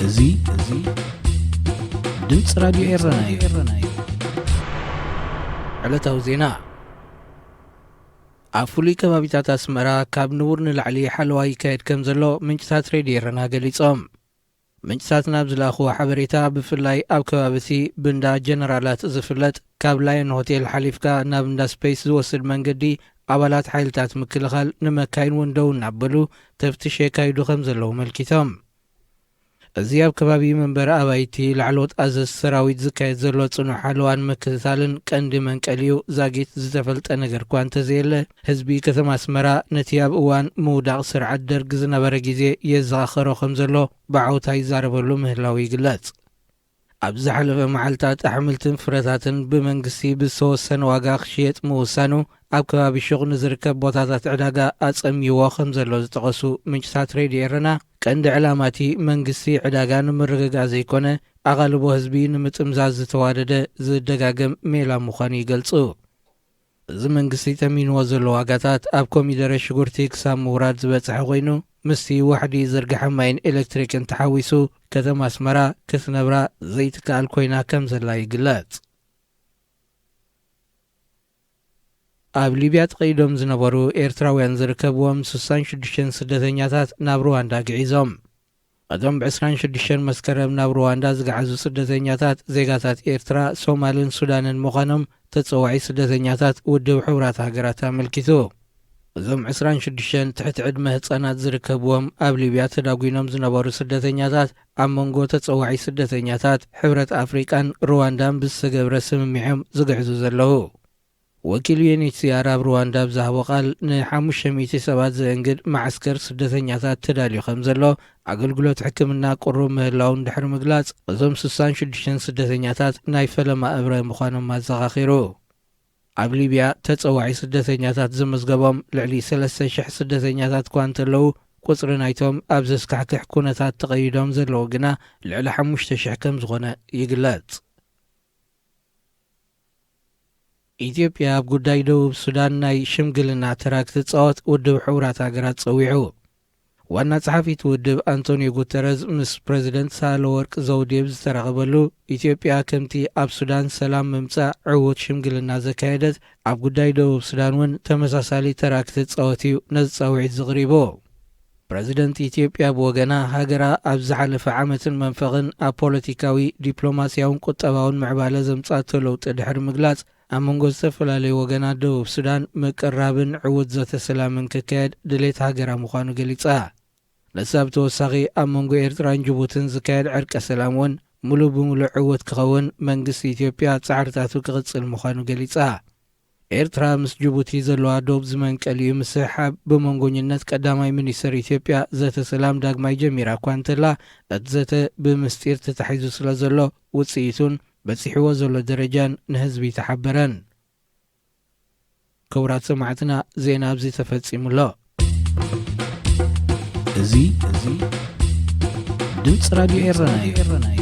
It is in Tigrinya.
እዚ እዚ ድምፂ ራዲዮ ኤረና እዩ። ዕለታዊ ዜና። ኣብ ፍሉይ ከባቢታት ኣስመራ ካብ ንቡር ንላዕሊ ሓለዋ ይካየድ ከም ዘሎ ምንጭታት ሬድዮ ኤረና ገሊጾም። ምንጭታት ናብ ዝለኣኽዎ ሓበሬታ፣ ብፍላይ ኣብ ከባቢ እቲ ብንዳ ጀነራላት ዝፍለጥ፣ ካብ ላየን ሆቴል ሓሊፍካ ናብ እንዳ ስፔስ ዝወስድ መንገዲ፣ ኣባላት ሓይልታት ምክልኻል ንመካይን እውን ደው እናበሉ ተፍትሽ የካይዱ ከም ዘለዉ ኣመልኪቶም። እዚ ኣብ ከባቢ መንበሪ ኣባይቲ ላዕለዎት ኣዘዝቲ ሰራዊት ዝካየድ ዘሎ ጽኑዕ ሓለዋን ምክትታልን ቀንዲ መንቀሊኡ ዛጊት ዝተፈልጠ ነገር እኳ እንተዘየለ፣ ህዝቢ ከተማ ኣስመራ ነቲ ኣብ እዋን ምውዳቕ ስርዓት ደርግ ዝነበረ ግዜ የዘኻኸሮ ከም ዘሎ ብዓውታ ይዛረበሉ ምህላው ይግለጽ። ኣብ ዝሓለፈ መዓልታት ኣሕምልትን ፍረታትን ብመንግስቲ ብዝተወሰነ ዋጋ ክሽየጥ ምውሳኑ፣ ኣብ ከባቢ ሹቕ ንዝርከብ ቦታታት ዕዳጋ ኣጸምይዎ ከም ዘሎ ዝጠቐሱ ምንጭታት ሬድዮ ኤረና፣ ቀንዲ ዕላማ እቲ መንግስቲ ዕዳጋ ንምርግጋእ ዘይኮነ፣ ኣቓልቦ ህዝቢ ንምጥምዛዝ ዝተዋደደ ዝደጋገም ሜላ ምዃኑ ይገልጹ። እዚ መንግስቲ ጠሚንዎ ዘሎ ዋጋታት፣ ኣብ ኮሚደረ ሽጉርቲ ክሳብ ምውራድ ዝበጽሐ ኮይኑ፣ ምስቲ ዋሕዲ ዝርግሐ ማይን ኤሌክትሪክን ተሓዊሱ፣ ከተማ ኣስመራ ክትነብራ ዘይትከኣል ኮይና ከም ዘላ ይግለጽ። ኣብ ሊብያ ተቐይዶም ዝነበሩ ኤርትራውያን ዝርከብዎም ስሳን ሽዱሽተን ስደተኛታት ናብ ሩዋንዳ ግዒዞም። እቶም ብዕስራን ሽዱሽተን መስከረም ናብ ሩዋንዳ ዝገዓዙ ስደተኛታት፣ ዜጋታት ኤርትራ፣ ሶማልን ሱዳንን ምዃኖም ተጸዋዒ ስደተኛታት ውድብ ሕቡራት ሃገራት ኣመልኪቱ። እዞም ዕስራን ሽዱሽተን ትሕቲ ዕድመ ህጻናት ዝርከብዎም፣ ኣብ ሊብያ ተዳጒኖም ዝነበሩ ስደተኛታት፣ ኣብ መንጎ ተጸዋዒ ስደተኛታት ሕብረት ኣፍሪቃን ሩዋንዳን ብዝተገብረ ስምምዖም ዝግዕዙ ዘለዉ። ወኪል ዩኤንኤችሲኣር ኣብ ሩዋንዳ ኣብ ዝሃቦ ቃል፣ ንሓሙሽተ ሚእቲ ሰባት ዘእንግድ መዓስከር ስደተኛታት ተዳልዩ ከም ዘሎ፣ ኣገልግሎት ሕክምና ቅሩብ ምህላው እንድሕሪ ምግላጽ፣ እዞም ስሳን ሽዱሽተን ስደተኛታት ናይ ፈለማ እብረ ምዃኖም ኣዘኻኺሩ። ኣብ ሊብያ ተጸዋዒ ስደተኛታት ዝምዝገቦም ልዕሊ ሰለስተ ሽሕ ስደተኛታት እኳ እንተለዉ፣ ቁጽሪ ናይቶም ኣብ ዘስካሕክሕ ኩነታት ተቐይዶም ዘለዉ ግና ልዕሊ ሓሙሽተ ሽሕ ከም ዝኾነ ይግለጽ። ኢትዮጵያ ኣብ ጉዳይ ደቡብ ሱዳን ናይ ሽምግልና ተራ ክትጻወት ውድብ ሕቡራት ሃገራት ጸዊዑ። ዋና ጸሓፊ እቲ ውድብ ኣንቶኒዮ ጉተረዝ ምስ ፕረዚደንት ሳህለወርቅ ዘውዴ ብዝተራኸበሉ፣ ኢትዮጵያ ከምቲ ኣብ ሱዳን ሰላም ምምጻእ ዕዉት ሽምግልና ዘካየደት፣ ኣብ ጉዳይ ደቡብ ሱዳን እውን ተመሳሳሊ ተራ ክትጻወት እዩ ነዚ ጻውዒት ዘቕሪቡ። ፕረዚደንት ኢትዮጵያ ብወገና፣ ሃገራ ኣብ ዝሓለፈ ዓመትን መንፈቕን ኣብ ፖለቲካዊ፣ ዲፕሎማስያውን ቁጠባውን ምዕባለ ዘምጻእቶ ለውጢ ድሕሪ ምግላጽ፣ ኣብ መንጎ ዝተፈላለዩ ወገናት ደቡብ ሱዳን ምቅራብን ዕዉት ዘተ ሰላምን ክካየድ ድሌት ሃገራ ምዃኑ ገሊጻ። ነሳ ብተወሳኺ፣ ኣብ መንጎ ኤርትራን ጅቡትን ዝካየድ ዕርቀ ሰላም እውን ምሉእ ብምሉእ ዕዉት ክኸውን መንግስቲ ኢትዮጵያ ጻዕርታቱ ክቕጽል ምዃኑ ገሊጻ። ኤርትራ ምስ ጅቡቲ ዘለዋ ዶብ ዝመንቀል እዩ ምስሕሓብ ብመንጎኝነት ቀዳማይ ሚኒስተር ኢትዮጵያ ዘተ ሰላም ዳግማይ ጀሚራ እኳ እንተላ፣ እቲ ዘተ ብምስጢር ተታሒዙ ስለ ዘሎ፣ ውጽኢቱን በጺሕዎ ዘሎ ደረጃን ንህዝቢ ተሓበረን። ክቡራት ሰማዕትና፣ ዜና ኣብዚ ተፈጺሙ ኣሎ። እዚ፣ እዚ ድምፂ ራዲዮ ኤረና እዩ።